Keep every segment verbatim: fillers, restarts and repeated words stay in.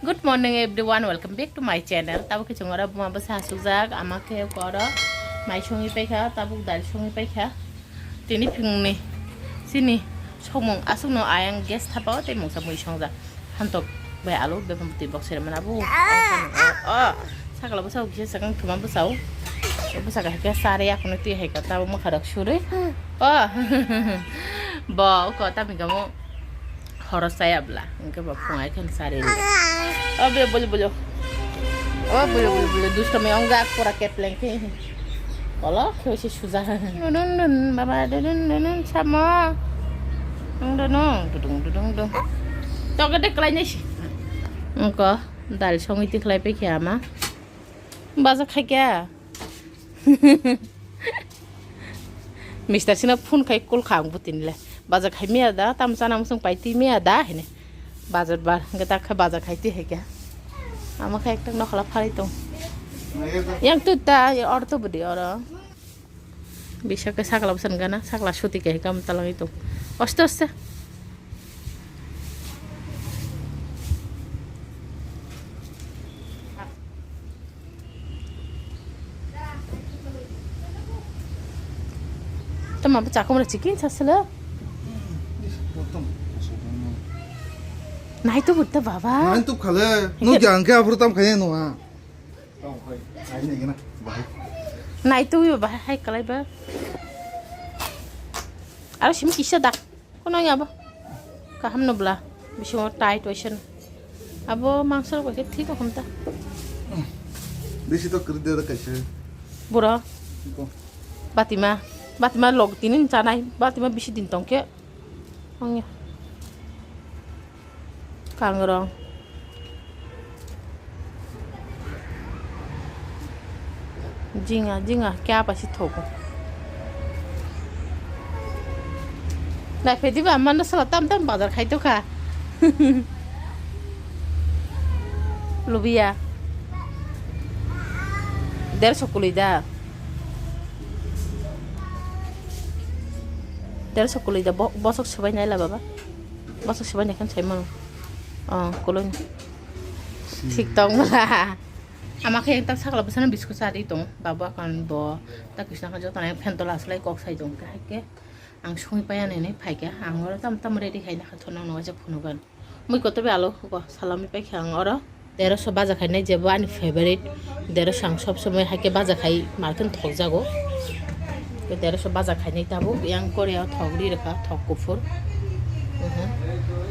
Good morning everyone, welcome back to my channel. Tabuk khe chwng oro buma bwsa asukjak, ama khe oro mai songwi paikha, tabuk dal songwi paikha. Tini phungni chini somung asukno ayang gas thapa o tei mungsa mui songjak. Hantok bai alu bebam twi bok sere mana bu. Oh, sakla bwsa kisa sakang thuma bwsa o. Bwsa ka hake sare yakno twi hai ka tabuk mwkha rok surwi. Oh, bo ko tami kamo. Khoroksa ya bwla, hwnkhe bo phung ai kheno sari ri. O bwle, bwle, bwle. O bwle, bwle, bwle, dusto me ong jak pura kepleng khe. Olo khe se suja. Dun, dun, dun, baba, dun, dun, dun, dun, samo. Dun, dun, dun, dudung, dudung, dudung. Toke de klai nai si. Ongko dal songwi tikhlai pai khe ama. Baja khai kya? Mister sino phone khai call kha ang butini le. Baja khai miya da, tam chana musung pai ti miya da hine. Bajar bar, hwnkhe tak khe baja khai ti hai khe. Ama khe ekta nokhala phalai tong. Yang tu ta, ya or tu budi oro. Bisa khe sakla bwsan gana, sakla suti khe kam talangwi tong. Oste oste. Tama bwsa khe mura chicken sasala. Nai tu butta baba. Nai tu khale. No jang khe aphuru tam khaye no ha. Nai tu yo ba hai kalai ba. Aro simi kisa dak. Kono ya ba. Kaham no bla. Bisingo tight waisa. Abo mangsa rok khe thik rokom ta. Bisi to kri de kaisa. Bura. Iko. Batima. Batima log tinin chanai. Batima bisi din tongkhe. Ongya. Kangrong. Jinga, jinga, kya pasi thogo. Nai phedi ba, mano sala tam tam bazar khai to kha. Lubiya. Derso kului da. Derso kului da, bo-, bosok sobai nai la baba. Bosok sobai nai khan sai mano. Oh, kului. Thik tong bwla. Ama khe tak sakla bwsano biscuit cha ri tong. Babu akan bo tak kisna kha joto nai phen tola slai kok sai tong. Khe hai khe ang songwi paya nai nai phai khe ang oro tam tam ready khai na kha thonang no waisa phunugan. Mui kotor bai alo kho salami pai khe ang oro. Derosho baja khai nai jebo ani favorite. Derosho ang sob somoi hai khe baja khai marken thok jago. Derosho baja khainai tabuk, yang Korea o thok ri rwkha, thok kuphur. Mhm.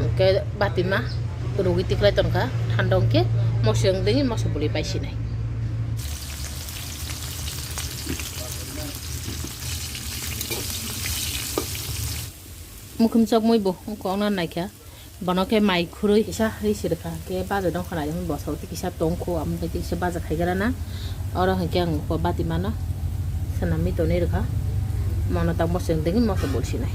Hwnkhe batima rugwi tikhlai tongkha, thanda wngkhe moso wng dini moso bwlwi pai sinai. Mukhum chokmwi bo wngkha, wngna naikha. Bono khe mai khurui kisa ri si rwkha, hwnkhe baja dongkha nai, hwnwi bosong twi kisa tongkho, amo twi kisa baja khaigrana. Oro hwnkhe ang kho batimano swnamwi tonwi rwkha. Mono tak moso wng degi moso bolsinai.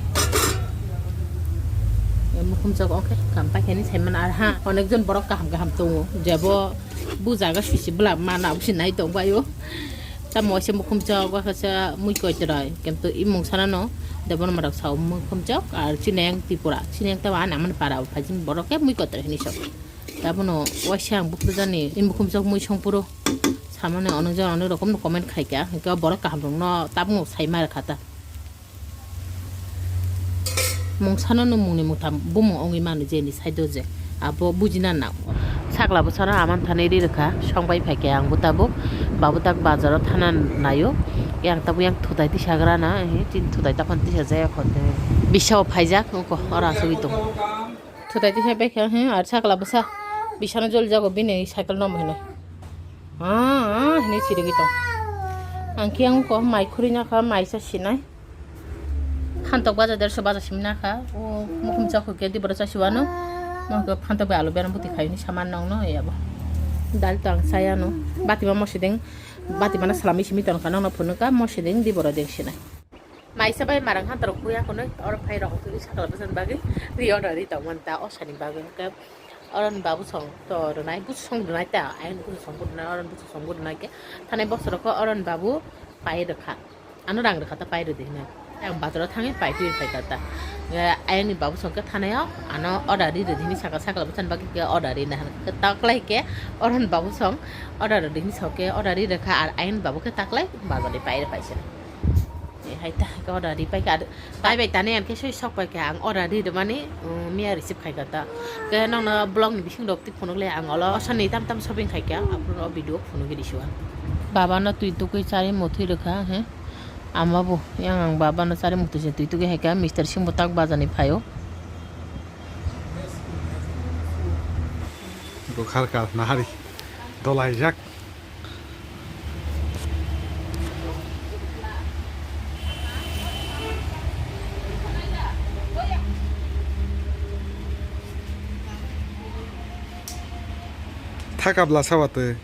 Mukhum chok ongkhe kam paikhaini saimano ar ha, onekjon borok kaham kaham tongo, jebo bujaga sisi bwla mana abo se nai tongbaio. Tamo waisa mukhum chok, waisa mui koitoroi, kemto imung sanano debon marak sao mukhum chok, ar chini yang Tripura, chini yang tamo ani amani para o phaijin borok khe mui koitoroi hinwi sok. Tabono waisa ang buphuru jani, i mukhum chok mui songphuru samani onok jon onok rokom no comment khaikha, hwnkhe o borok kaham rokno tabukno saima rwkha ta. Mung sano no mungni mungtham bumung ongwi mano je ni side o je abo bujina nang. Sakla bwsano aman thani ri rwkha, song bai phaikhe ang bo tabuk babu tak bazaro thana naio. Yang tabuk yang thutai tisa grana, eh, chini thutai takhon tisa jaya khon. Bisao phaijak ongko oro asugwi tongo. Thutai tisa bai khe, eh, ar sakla bwsa bisano joli jago bini cycle nom hino. Ah, ah, hini chirigwi tong. Ang khe ongko mai khurui nakha, mai sa sinai. Phantok baja derso baja simi nakha. O mukhum chok hwnkhe di borok chasi wano. Mo hwnkhe phantok bai alu berang buti khaini saman nongno yabo. Dal to ang sayano. Batima mosideng. Batimano salami simi tonkha nongno phunukha mosideng di borok deng sinai. Maisa bai marang han torok buya kunui oro phai rok tuli sakla bwsani bagwi ri order ri tongmani ta osani bagwi hwnkhe oro ni babu song to rwnai busu song rwnai ta ayang busu song rwnai oro ni busu song rwnai khe thanai bosoro khe oro ni babu pai rwkha. Ano rang rwkha ta pai rwdi hinwi. Ang bazaro thangwi paitwi phaikha ta. Ayangni babu song khe thanao ano order ri rwdi hini saka sakla bwsani bagwi khe order rina hwn khe taklai khe oroni babu song order rwdi hini sok khe order ri rwkha ar ayangni babu khe taklai bazarni pairwi paisa. Hai ta khe order ri paikha ar pai bai tani ang khe soi sok paikha ang order ri rwmani miya receive khaikha ta. Khe nokno vlog ni bising rok twi phunuk le ang olo osani tam tam shopping khaikha aphuru o video phunuk ri siwa. Baba no twi tukui chari muthwi rwkha he. Ama bo yang ang baba no chari muti se twi tugwi hai kha Mister Singh bo tak baja ni phaio. Bo khar khar nahari dolai jak. Thakabla sawa twi.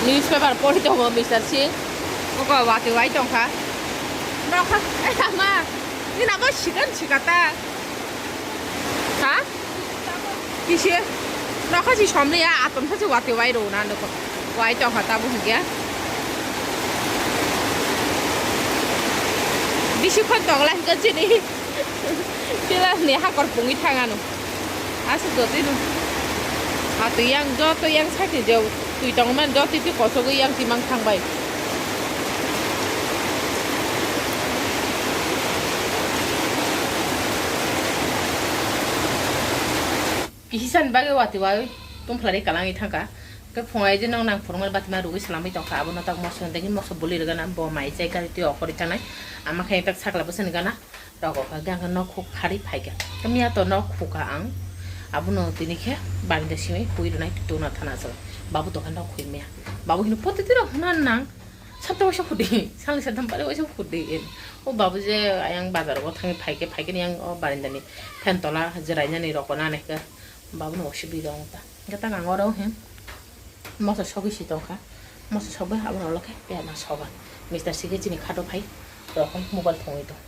Newspaper pori tongo Mister Singh. Oko watwi wai tongkha. Nokha, eh, ama. Nina bo sikan sikata. Ha? Kisi, nokha si somni ya, atom sa si wati wai ro na nokha. Wai tong kha tabuk hingya. Bisi khon tong lai hingka chini. Pila ni hakor pungwi thang ano. Asuk do twi no. Atwi yang, joto yang sakni jo, twi tong man, joto twi kosogwi yang twi mang thang bai. Kisi san bagwi wati wai tongphlari kalangwi thangkha. Khe phungai je nong nang phurungmani batima rugwi salamwi tongkha. Abono tak moso degi moso boli rwgana bo mai chai gari twi okhorwi thanai. Ama khe tak sakla bwsani gana. Rogo kha gang nok khuk khari phaikha. Khe miya to nok khukha ang. Abono tini khe barinda simi hui rwnai tuna thana sa. Babu to khe nok khui miya. Babu hino poti tiro huna nang. Sabta waisa khudi. Sangli sabta pare waisa khudi. O babu je ayang bazar go thangi phaikhe phaikhe ni yang o barindani fan tola jerainani rokona nai khe. Babu no osubida ong ta. Gata nang oro he. Moso sogwi si tongkha. Moso sogwi abono ulo khe piyama soba. Mister Singh chini khato phai. Rokon mobile thongwi tong.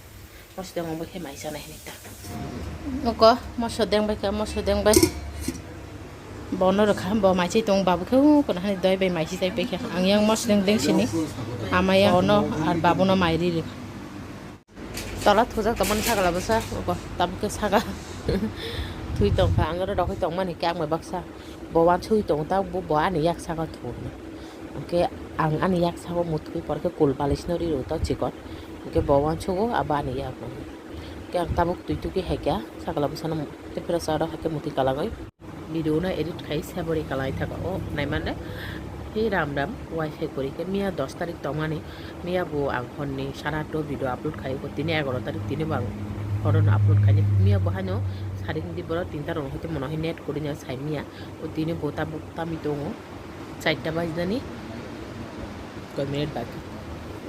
Moso dengmo bo khe mai chanai hinwi ta. Oko moso deng bai kha, moso deng bai. Bono rwkha, bo mai chai tong babu khe, uh, kono hani doi bai mai si chai pai kha. Ang yang moso deng deng sini. Ama yang bono ar babu no mai ri rwkha. Tola thujak tongmani sakala bwsa, oko tabuk khe saka. Thui tongkha, ang oro rokhui tongmani khe ang bai baksa. Bo wansugwi tongo ta, bo, bo ani yak saka thungo. Hwnkhe ang ani yak saka muthungwi porkhe cool balisno ri rw ta chikon. Hwnkhe bo wansugo abo ani yak no. Hwnkhe ang tabuk twi tugwi hai kha, sakala bwsano tei pura sa oro hai khe muthwi kalangwi. Video no edit khai sebori kalai thago o naimanle. He ram ram wifi kwrwi khe miya dos tarik tongmani. Miya bo ang horni sara ato video upload khai, bo tini egaroh tarik tini bo ang horono upload khai. Miya bo haino sari hindi boro tinta rok hoite mono hai net kwrwi no sai miya. Bo tini bo tabuk tami tongo, charta bajidani koi minute baki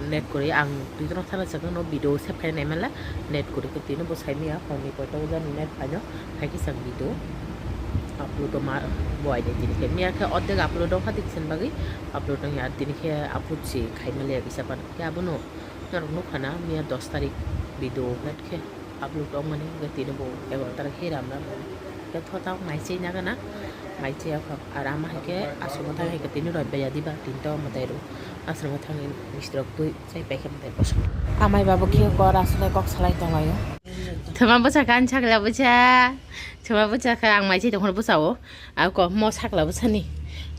net kwrwi ang twi tongna thana chakno video save khai nai manla net kwrwi khe tini bo sai miya horni koita bajani net phaino hai khe chang video upload ma bo ai de tini khe miya khe ordek upload wngkha tini sen bagwi upload wngya tini khe upload se khai manliya kisa phano khe abono. Norok nukha na miya dos tarik video upload khe upload wngmani hwnkhe tini bo egaroh tarik khe ram ram khe thotao mai chai nagana mai chai akhok ar ama hai khe aswk thang hai khe tini roi baya diba tini to mwtai rw aswk thangwi mistrok twi chai pai khe mwtai kosom. Amai babo khe kok aswk kok salai tonglaio. Thwma bwsa kha ani sakla bwsa. Thwma bwsa kha ang mai chai tongkhor bwsao. Ako mo sakla bwsani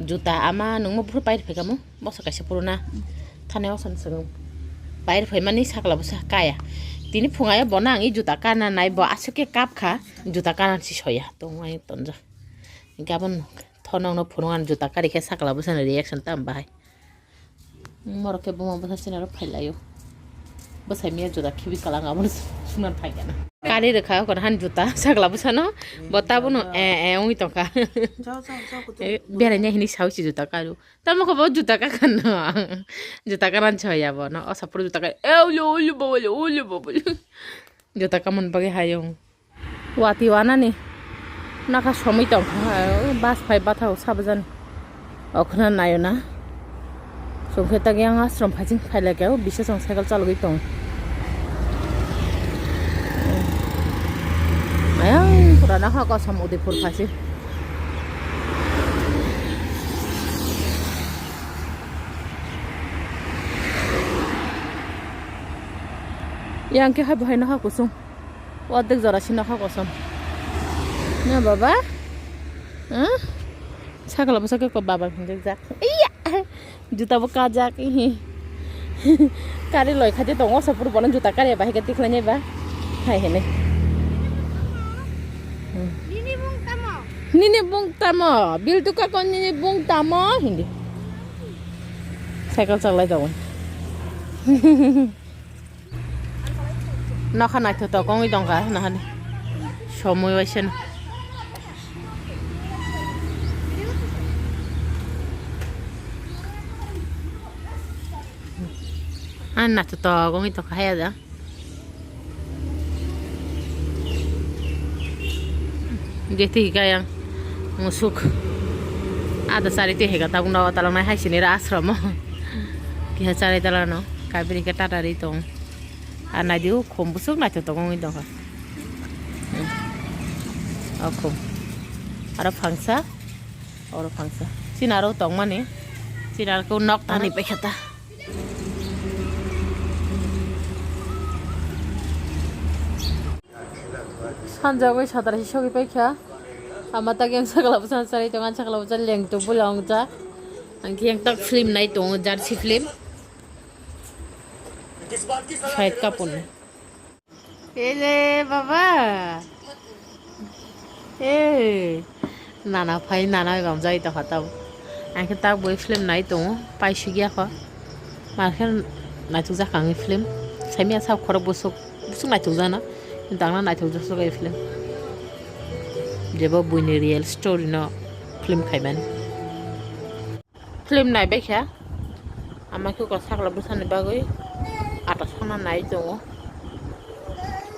juta ama nungmo buphuru pairi phaikha mo. Bosa kaisa puruna thani osan swngo. Pairi phaimani sakla bwsa kaya. Tini phungai bono ang i juta kana nai bo aswk khe kap kha. Juta kana si soya. Tongmai tonja. Gabon thonong no phunung an juta kari khe sakla bwsani reaction tam bahai. Morok khe buma bwsa sinaro phailaio. Bwsai miya juta khibi kalang abono sunan phaikha na. Kari rwkha kon han juta sakla bwsano. Bo tabono e e ongwi tongkha. Beraina hini sausi juta karu. Tamo khe bo juta kakan no ang. Juta kanan soya bo no. O sapor juta kai. E ulo ulo bo ulo ulo bo ulo. Juta kaman bagwi hayung. Wati wanani. Naka somoi tong kha. Bas phai bathao sabajani. Okhna nayo na. Songkhe tak yang asrom phajing phailai khe o bisa song cycle chalogwi tong. Ayang Rana kha kosom Udaipur phasi. Yang khe hai bahai nokha kusung. Wadek jora si nokha kosom. Na baba? Huh? Sakala bwsa khe ko baba hinjak jak. Iya! Juta bo kajak, ihi. Kari loi khaide tongo, sapur bono juta kari bahai khe tikhlai nai ba. Hai hene. Hmm. Nini bung tamo? Nini bung tamo? Biltu kako nini bung tamo? Hindi. Cycle chaklai tongo. Nokha naithotok wngwi tongkha nahani somoi waisano. Ani naithotok wngwi tongkha haya da. Gate hika yang musuk. Ada chari te hika tabuk nawa talangnai hai sini ra asromo. Kiha chari talano kabiri ke tatari tong. Ar naidi o khum bwswk naithotok wngwi tongkha. Hmm. O khum. Aro phangsa, oro phangsa. Chini aro tongmani. Chini aro khe nok thani paikha ta. Sanjagwi sadra si sogwi paikha. Ama tak yang sakla bwsa chari tongo, ang sakla bwsa lengto bwla wngjak. Ang khe yang tak film nai tongo, jersey film. Shahid Kapoor ni. Ele baba. Eh, nana phai, nana bai bamjai tongkha tabo. Ang khe tak bui film nai tongo, paisugya kho. Mar khe naithok jak ang film. Saimya sak khorok bwswk, bwswk naithok jana. Kintu ang naithok jak sok film. Jebo buini real story no film khaimani. Film naibaikha, ama khe uko sakla bwsani bagwi ata sakna nai tongo.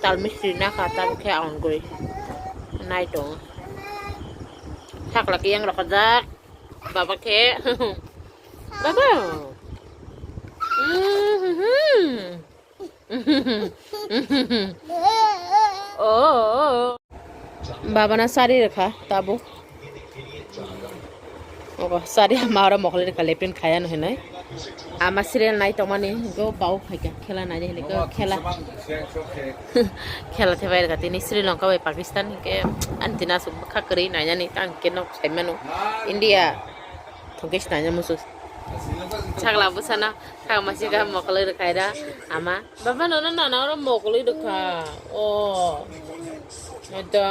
Tal mistri nakha, tabuk khe awn gwi nai tongo. Sakla khe yang rokajak, baba khe, baba. Oh. Baba na sari rwkha tabuk. Obo sari ama oro mokol rwkha lepin khaya no hinwi. Ama serial nai tongmani go bau phaikha khela nai hinwi go khela. Khela thebai rwkha tini Sri Lanka bai Pakistan hinkhe ani tina aswk bwkha kwrwi nainani tang khe nok saimano India. Thongkhe sinai musu. Sakla bwsana sakma sika mokolwi rwkhaira ama. Baba nono nana oro mokolwi rwkha. O. Eto.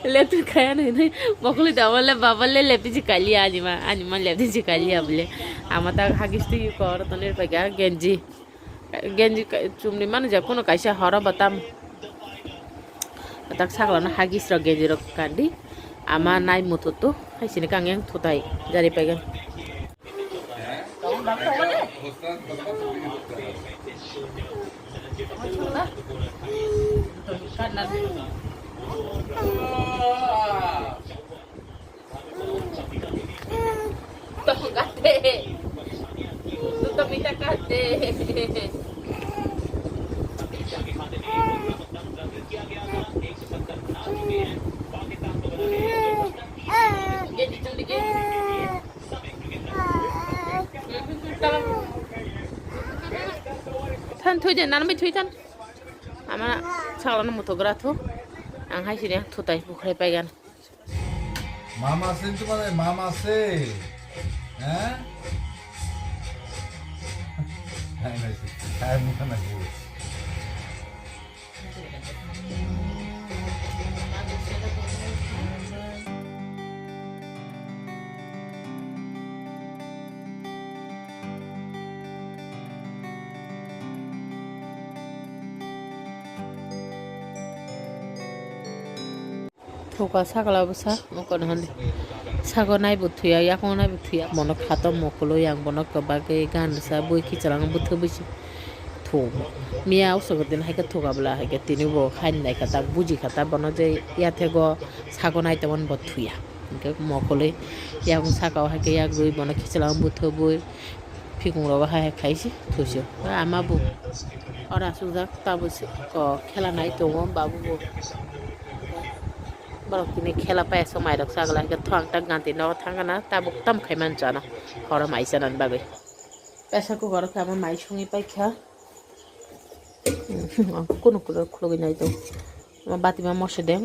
Lepti khaya nai nai mokolwi da wale baba le lepti ji kaliya ani ma ani ma lepti ji kaliya bole. Ama ta hagis tu ko oro tonir paga genji. Genji ka-, chumni mani ja kuno kaisa horo batam. Tak sakla no hagis rok genji rok kandi. Ama nai mutu tu hai sini kang yang thutai jari pegan. Tong kate. Tutup mita kate. Jadi culi ke. Than thui de, nan bai thui than. Ama sakla no mutugra thu. Ang hai sini thutai bukhrai paigan. Mama sin tu mana mama se. Eh? Hai nai si. Hai mukha na gu. Thuka sakla bwsa mokol hwnwi. Sago naibo thuya, yakungo naibo thuya. Bono khato mokolwi ang bono kwbagwi gan rwsa bui khichwlangno bwthwbwi se thu. Miya usoko din haikhe thuka bwla haikhe tini bo haini naikha ta, bujikha ta bono je yathego sago nai tongmani bo thuya. Hinkhe mokolwi yakung sakao haikhe yakrwi bono khichwlangno bwthwbwi Sikung rogo hai hai khaisi thusi. Ama bo ora sujak tabo se ko khela nai tongo babu bo. Borok tini khela paya so mairok sagla hwnkhe thwng tak ganti nogo thangana tabuk tam khai man chana horo mai chana bagwi. Pressure cooker o khe ama mai songwi paikha. Ang kunu kunu khulugwi nai tong. Ama bati ma mose de.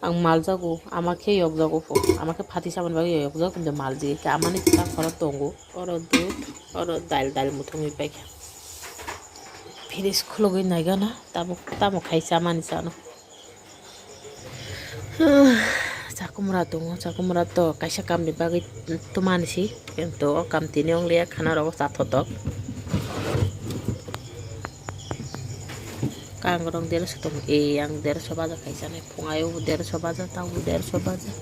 Ang maljago, ama khe yokjago pho. Ama khe phati samani bagwi yokjago, kintu malji. Khe amani ta khoro tongo. Oro dud, oro dal, dal muthungwi paikha. Fridge khulugwi naigana, tabuk tamo khai chamani chano. Chakumra tongo, chakumra to kaisa kamni bagwi tomani si, kintu o kam tini wngliya khana rogo chathotok. Kangrong derso tongo, e ang derso baja khaisa nai, phungai o derso baja, tabo derso baja.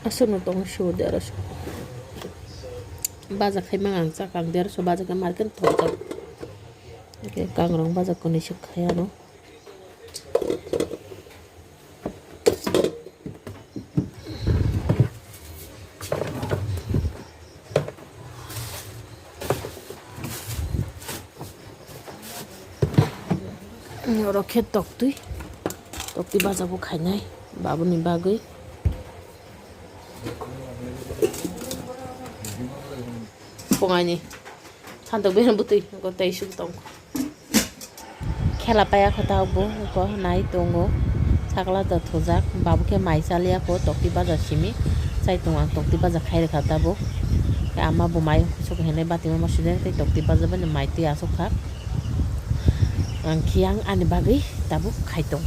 Aswkno tongo sio derso. Baja khai mang ang chakha ang derso baja khe market thokjak. Kangrong baja kwnwi swk khai ano. Oro khe toktwi, toktwi baja bo khainai babuni bagwi. Phungaini. Santok bini bwtwi, tei suk tong. Khela paya kho ta bo, ko nai tongo. Sakla da thojak, babu khe mai chaliya ko, tokti baja simi. Chai tongo ang tokti baja khai rwkha ta bo. Khe ama bo mai suk hwnwi bati ma moside, tei tokti baja bini mai twi asuk kha. Ang khiyang ani bagwi tabuk khai tong.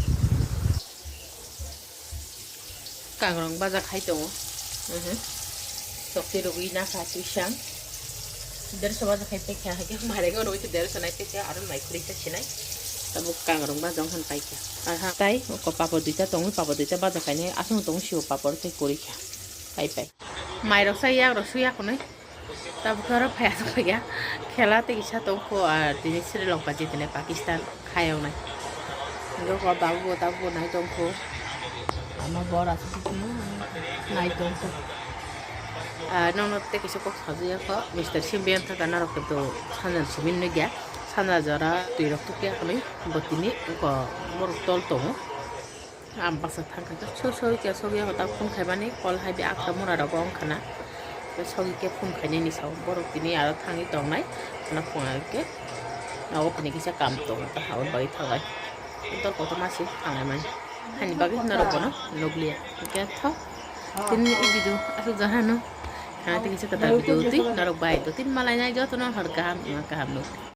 Kangrong baja khai tongo. Mhm. Tokti rwgwi na kha twisang. Derso baja khai paikha, haikhe marega rwgwi derso nai paikha, aro naikhwrwi ta sinai. Tabuk kangrong baja wng khan paikha. Aha, tai oko papor duita tongwi, papor duita baja khainai, aswk tong sio papor tei kwrwi kha. Pai pai. Mairok sa yak rok su yak hwnwi. Tabuk oro phai aswk ya. Khela tei kisa tongkho, ah, tini Sri Lanka je tini Pakistan khayoknai. Hingke o babu bo tabuk bo nai tongkho. Ama bor aswk nai tongkho. Ah, nono tei kisa kok sajaya kho. Mister Simbi ang thaka norok to sanjal simi nugya. Sanja jora twi rok tukya hwnwi bo tini oko borok tol tongo. Ang bwsa thang khe so sogwi khe sogwi ako ta phone khaimani call hai bi akta mura rogo wng khana. Sogwi khe phone khainani sao borok tini aro thangwi tongnai. Ano phone khe nogo phani kisa kam tongo ta haboni bagwi thanglai. Kotor kotor ma se thanglai mani. Hani bagwi norok bono nukliya. Hingkhe tho tini video aswk jahano. Khana tini kisa kwtal video twi norok bai do tini malai nai jotono hor kaham ima kaham nuk.